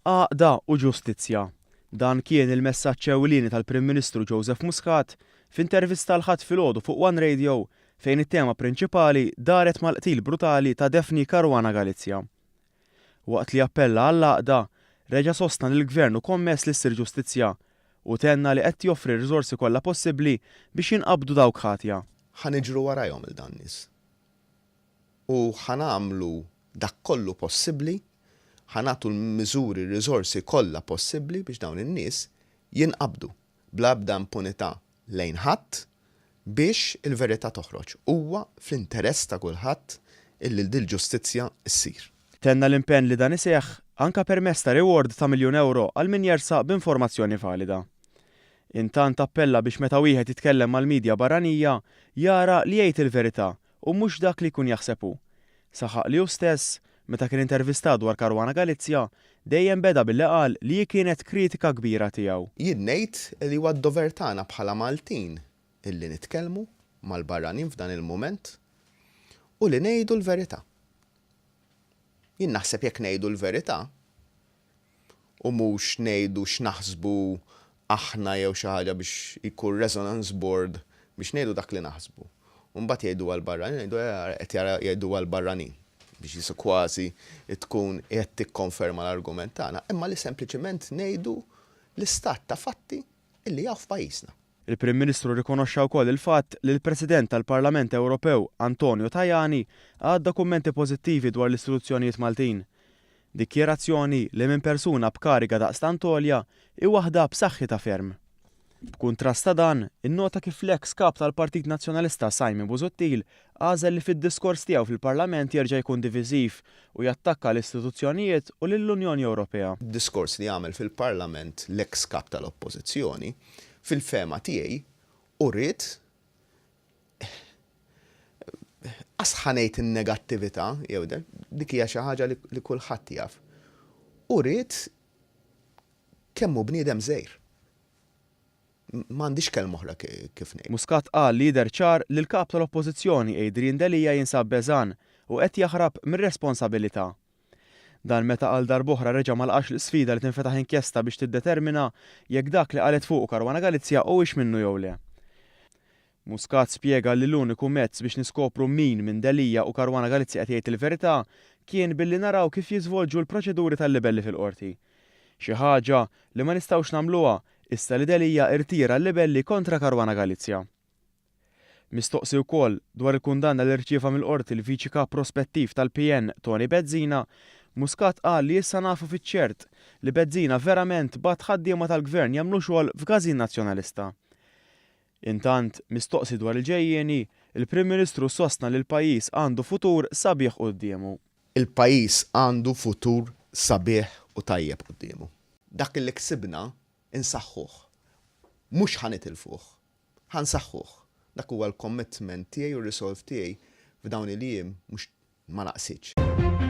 Għaqda u ġustizzja. Dan kien il-messaġġ ewlieni tal-Prim Ministru Joseph Muscat f'intervista l-Ħadd filgħodu fuq One Radio fejn it-tema prinċipali daret mal-qtil brutali ta' Daphne Caruana Galizia. Waqt li appella għall-għaqda, reġa' sostna li l-Gvern hu kommess li ssir ġustizzja u tenna li qed joffri r-riżorsi kollha possibbli biex jinqabdu dawk ħatja. Ħa niġru warajhom 'il dan nies. U ħa nagħmlu dak kollu possibbli, ħa nagħtu l-miżuri, r-riżorsi kollha possibbli biex dawn in-nies jinqabdu bla ebda impunità lejn ħadd biex il-verità toħroġ. Huwa fl-interess ta' kulħadd illi dil-ġustizzja ssir. Tenna l-impenn li dan iseħħ anke permezz ta' reward ta' miljun ewro għal min jersaq b'informazzjoni valida. Intant appella biex meta wieħed jitkellem mal-media barranija jara li jgħid il-verità u mhux dak li jkun jaħseb hu. Saħaq li hu stess, meta kien intervistat dwar Caruana Galizia, dejjem beda billi qal li hi kienet kritika kbira tiegħu. Jien ngħid li huwa d-dover tagħna bħala Maltin illi nitkellmu mal-barranin f'dan il-mument u li ngħidu l-verità. Jien naħseb jekk ngħidu l-verità u mhux ngħidu x'naħsbu aħna jew xi ħaġa biex jkun resonance board biex ngħidu dak li naħsbu. U mbagħad jgħiduha l-barranin, ngħidu eh ara qed jara jgħiduha l-barranin biex qisu kważi tkun qiegħed tikkonferma l-argument tagħna, imma li sempliċiment ngħidu l-istat ta' fatti illi hawn f'pajjiżna. Il-Prim Ministru rrikonoxxa wkoll il-fatt li l-President tal-Parlament Ewropew, Antonio Tajani, għadda kummenti pożittivi dwar l-istituzzjonijiet Maltin. Dikjarazzjoni li minn persuna b'kariga daqstant għolja hi waħda b'saħħitha ferm. B'kuntrast ta' dan, innota kif l-eks Kap tal-Partit Nazzjonalista Simon Busuttil għażel li fid-diskors tiegħu fil-Parlament jerġa' jkun diviżiv u jattakka l-istituzzjonijiet u lill-Unjoni Ewropea. Diskors li għamel fil-Parlament l-eks Kap tal-Oppożizzjoni, fil-fehma tiegħi, uriet, qas ħa ngħid in-negattività jew dik hija xi ħaġa li kulħadd jaf, uriet kemm hu bniedem żgħir. M'għandix kelma oħra kif ngħid. Muscat qal li jidher ċar li l-Kap tal-Oppożizzjoni Adrian Delia jinsab beżgħan u qed jaħrab mir-responsabilità. Dan meta għal darb'oħra reġa' ma laqax l-isfida li tinfetaħ inkjesta biex tiddetermina jekk dak li qalet fuqu Caruana Galizia huwiex minnu jew le. Muscat spjega li l-uniku mezz biex niskopru min minn Delia u Caruana Galizia qed jgħid il-verità kien billi naraw kif jiżvolġu l-proċeduri tal-libelli fil-Qorti. Xi ħaġa li ma nistgħux nagħmluha issa li Delia irtira l-libelli kontra Caruana Galizia. Mistoqsi wkoll dwar il-kundanna li rċieva mill-Qorti l-Viċi Kap prospettiv tal-PN Toni Bezzina, Muscat qal li issa nafu fiċ-ċert li Bezzina verament bagħat ħaddiema tal-Gvern jagħmlu xogħol f'gażin Nazzjonalista. Intant, mistoqsi dwar il-ġejjieni, il-Prim Ministru sostna li l-pajjiż għandu futur sabiħ quddiemu. Il-pajjiż għandu futur sabiħ u tajjeb quddiemu. Dak li ksibna insaħħuh. Mhux ħa nitilfuh. Ħa nsaħħuh. Dak huwa l-commitment tiegħi u r-resolve tiegħi f'dawn il-jiem mhux ma naqsitx.